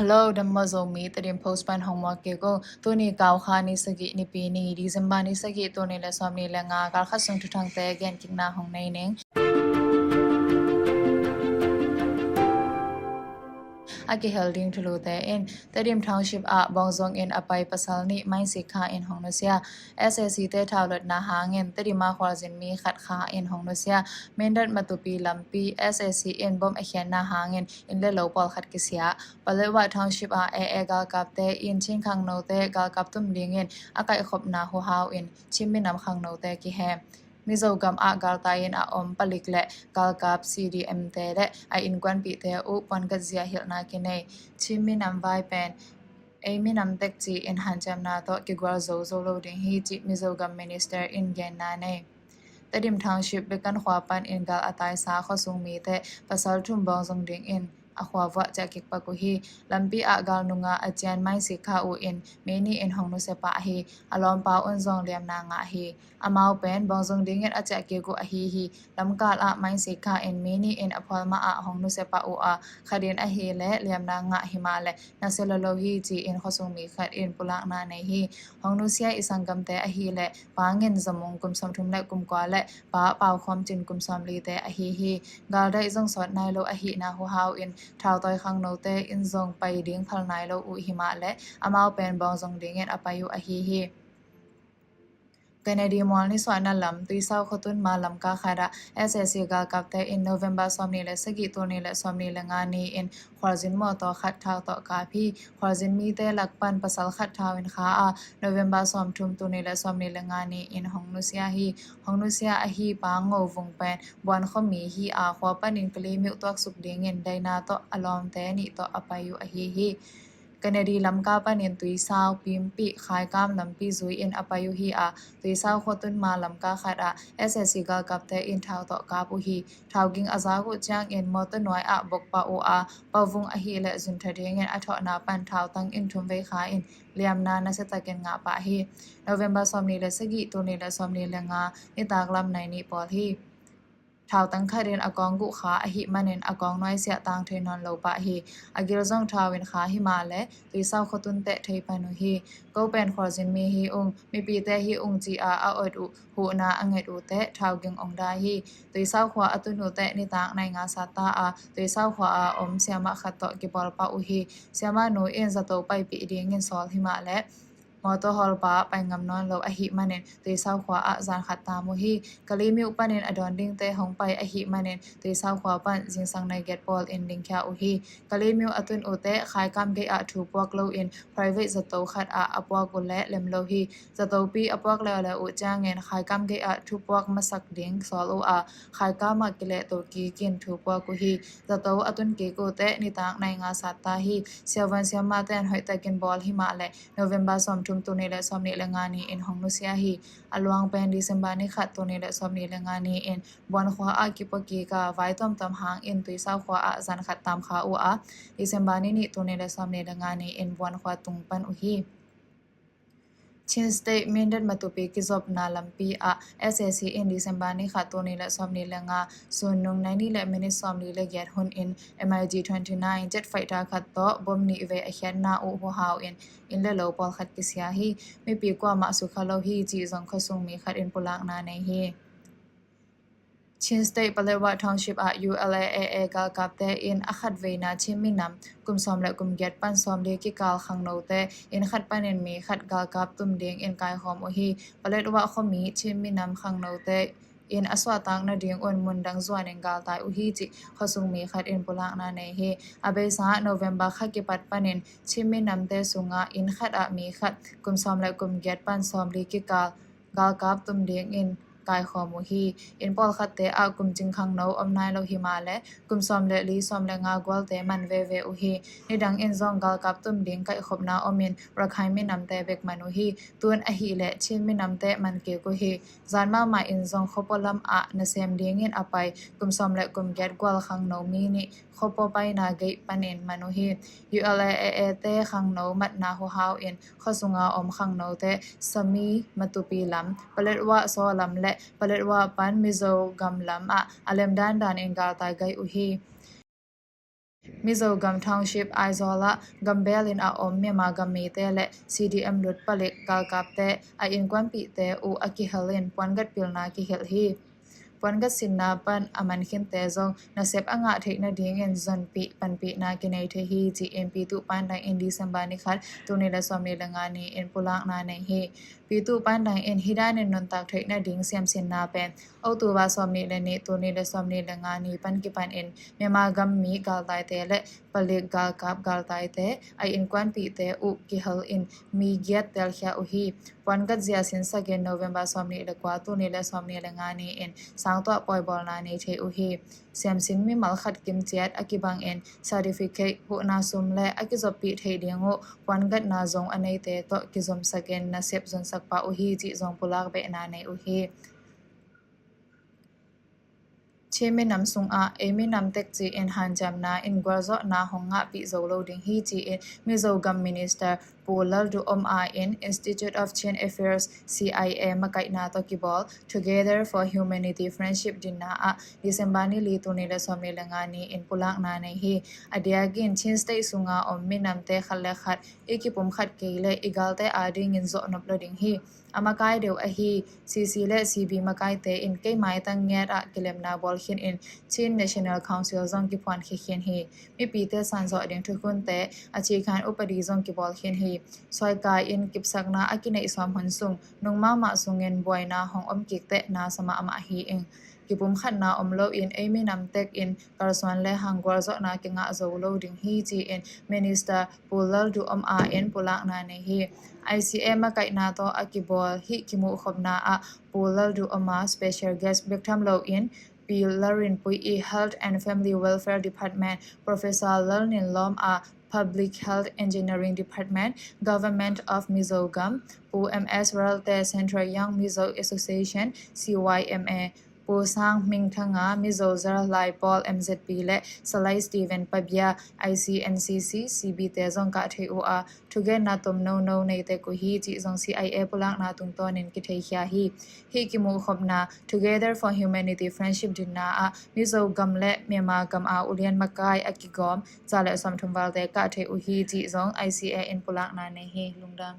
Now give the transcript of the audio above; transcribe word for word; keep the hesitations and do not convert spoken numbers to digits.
Hello, dam maw Zomi Tedim Post pan hong muak kik ung. Tuni Kaukha ni sagih, Nipi ni, December ni sagih, tul nih le sawmnih le nga, kal khat sung thuthangte genkikna hong nei ning. A kihel ding thulute in, Tedim Township ah bawngzong in a pai pasal nih mainsik kha in hong nusia. S A C te thaulotna hangin Tedim a khualzin mi khat kha in hong nusia. Mindat Matupi lampi S A C in bom a khiatna hangin inn le lo pawlkhat kisia. Paletwa Township ah A A galkapte in Chin khangnote galkap tum dingin a kaihkhopna huhau in Chin minam khangnote kihem. Mizo gam ah galtai in a om palik le galkap C D M te le a innkuanpihte uh puangatzia hilhna kinei. Chin minam vai pen ei minam tek ci in hanciamna tawh kigual zozo lo ding hi, cih Mizo gam minister in genna nei. Tedim Township Bekan khua pan in gal a taisa khuasung mite pasal thum bawngzong dingin a khua vuah ciah kik pak uh hi. Lampi ah gal nunga a cian mainsik kha uh in mi nih in hong nusia pah hi. A lawmpa un zong liamna ngah hi. Amau pen bawngzong dingin a ciah kik uh ahi hi. Lamkal ah mainsik kha in mi nih in a phualma ah hong nusia pah uh a, khat in ahih leh liamna ngah hi mah leh nasia lo lo hi, ci in khuasung mi khat in pulakna nei hi. Hong nusia i sanggamte ahih leh Pa Ngin Za Mung kum sawmthum le kum kua le Pa Pau Khawm Cin kum sawmlite ahi hi. Galdaih zong sawt nai lo ahihna huhau in thautawi khangnote in zong pai ding phal nai lo uh hi mah leh amau pen bawngzong dingin a pai uh ahi hi. Kennedy mual nisuahna lam Tuisau khuatun ma lamka khat ah S A C galkapte in November sawmnih le sagih, tul nih le sawmnih le nga ni in khualzin mawtaw khat thau tawh kap hi. Khualzin mite lak pan pasal khat thau in kha a, November sawmthum, tul nih le sawmnih le nga ni in hong nusia hi. Hong nusia ahi Pa Ngo Vung pen Buan khuami hi a, khua panin Kalaymyo tuaksuk dingin daina tawh a lawmte nih tawh a pai uh ahi hi. Kennedy lamka panin Tuisau, Pimpih, Khaikam lampi zui in a pai uh hi a, Tuisau khuatun ma lamka khat ah S A C galkapte in thau tawh kap uh hi. Thau ging a zak uh ciangin mawtaw nuai ah bok pah uh a, Pa Vung ahih leh zuntha dingin a thawhna pan thau tang in thum vei kha in liamna nasiatakin ngah pah hi. November sawmnih le sagih, tul nih le sawmnih le nga, nitak lam nai nih pawl hi. Thau tang khat in a kawng guh kha ahih manin a kawng nuai siah tang thei nawn lo pah hi. A gil zong thau in kha hi mah leh Tuisau khuatun teh thei pan uh hi. Ko pen khualzin mi hi ung, mipite hi ung ci a a awt uh huhna a nget uh teh thau ging ong dai hi. Tuisau khua a tun uh teh nitak nai nga sat ta a, Tuisau khua a om siamah khat tawh kipawl pah uh hi. Siamah nu in zato paipih dingin sawl hi mah leh mawtaw hawlpa pai ngam nawn lo ahih manin Tuisau khua ah zan khat tam uh hi. Kalaymyo panin a dawn dingte hong pai ahih manin Tuisau khua pan zingsang nai giat pawl in dingkhia uh hi. Kalaymyo a tun uh teh Khaikam gei ah thu puak lo in private zato khat ah a puak uh leh lem lo hi. Zatopi a puak leuleu uh ciangin Khaikam gei ah thu puak masak ding sawl uh a, Khaikam ah kilehto kik in thu puak uh hi. Zato a tun kik uh teh nitak nai nga sat ta hi. Siavuan siamahte in hoihtakin bawl hi mah leh November sawmthum, tul nih le sawmnih le nga ni in hong nusia hi. A luang pen December ni khat, tul nih le sawmnih le nga ni in Buan khua ah kipua kik a, vai tuamtuam hangin Tuisau khua ah zan khat tam kha uh a, December ni nih, tul nih le sawmnih le nga ni in Buan khua tung pan uh hi. Chin State Mindat Matupi kizopna lampi ah S A C in December ni khat, tul nih le sawmnih le nga, sun nung nai nih le minit sawmli le giat hun in M I G twenty nine jet fighter khat tawh bom nih vei a khiatna uh huhau in inn le lo pawlkhat kisia hi. Mipi kuamah sukha lo hi, cih zong khuasung mi khat in pulakna nei hi. Chin State Paletwa Township ah U L A A A galkapte in a khatveina Chin minam kum sawm le kum giat pan sawmli kikal khangnote inn khat panin mi khat galkap tum dingin kaikhawm uh hi. Paletwa khuami Chin minam khangnote in a suahtak nadingun mundang zuanin galtai uh hi, cih khuasung mi khat in pulakna nei hi. A beisa November kha kipat panin Chin minamte sungah inn khat ah mi khat kum sawm le kum giat pan sawmli kikal galkap tum dingin kaikhawm uh hi. Inn pawlkhatte ah kum cing khangno om nai lo hi mah leh kum sawm le li, sawm le nga gualte man veve uh hi. Nidang in zong galkap tum ding kaihkhopna om in Rakhine minamte bek man uh hi. Tun ahih leh Chin minamte man kik uh hi. Zan mahmah in zong khuapua lam ah nasem dingin a pai kum sawm le kum giat gual khangno mi nih khuapua paina gei panin man uh hi. U L A A A te khangno matna huhau in khuasunga om khangnote Sami Matupi lam, Paletwa Saw lam le Paletwa pan Mizo gam lam ah a lemdan danin galtai gai uh hi. Mizo gam township Aizawl ah gambel in a om Myanmar gam mite le C D M lut palik galkapte a innkuanpihte uh a kihel in puangat pilna kihilh hi. Puangat sinna pan a mankhinte zong nasep a ngah theih nadingin zonpih panpihna kinei thei hi ci-in Pyithu Pandang in December ni khat, tul nih le sawmnih le nga ni-in pulakna nei hi. Pyithu Pandang in hih danin nuntak theih nading siamsinna pen October sawmnih le nih, tul nih le sawmnih le nga ni pan kipan in Myanmar gam mi galtaite le palik galkap galtaite a innkuanpihte uh kihel in mi giat telkhia uh hi. Puangat zia sinsak in November sawmnih le kua, tul nih le sawmnih le nga ni-in sangtuah pawibawlna nei thei uh hi. Siamsin mimal khat kimciat a kibang in certificate, huhna sum le a kizoppih theih ding uh puangatna zong a neite tawh kizomsak in nasep zonsak pah uh hi cih zong pulak behna nei uh hi. Chin minam sungah ei minam tek ci-in hanciamna in gualzawhna hong ngahpih zo lo ding hi ci-in Mizo gam Minister Pu Lalduhoma in Institute of Chin Affairs, C I A, makaihna tawh kibawl Together for Humanity Friendship dinna ah December ni li, tul nih le sawmnih le nga ni-in pulakna nei hi. A diakin Chin State sunga om minamte khat le khat i kipumkhat kei le i galte adingin zohnop lo ding hi. A makai deuh ahi C C le C B makaite in kei maitang ngiat ah kilemna bawl khin in Chin National Council zong kiphuan khia khin hi. Mipite sanzawh ding thukhunte a cikhan upadi zong kibawl khin hi. Suaikai in kipsakna a kineih sawm hun sung nung mahmah sungin buaina hong om kik teh na sa mahmah hi ing. Kipumkhatna om loin ei minam tek in kalsuan le hang gualzawhna kingah zo lo ding hi ci-in Minister Pu Lalduhoma in pulakna nei hi. I C A makaihna tawh a kibawl hih kimuhkhopna ah Pu Lalduhoma special guest bek tham loin Pi Lalrinpuii, Health and Family Welfare Department, Professor Lalninlawma, Public Health Engineering Department, Government of Mizoram, Pu M S Ralte, Central Young Mizo Association, C Y M A, Pu Sang Hming Thanga, Mizo Zalai Pawl, M Z P, le Salai Stephen Pabia, I C N C C, C B te zong kah thei uh a, thugenna tom nono nei tek uh hi cih zong C I A pulakna tungtawnin kitheikhia hi. Hih kimuhkhopna Together for Humanity Friendship dinna ah Mizo gam le Myanmar gam a ulian makai a kigawm za le sawmthum valte kah thei uh hi cih zong I C A in pulakna nei hi. Lungdam.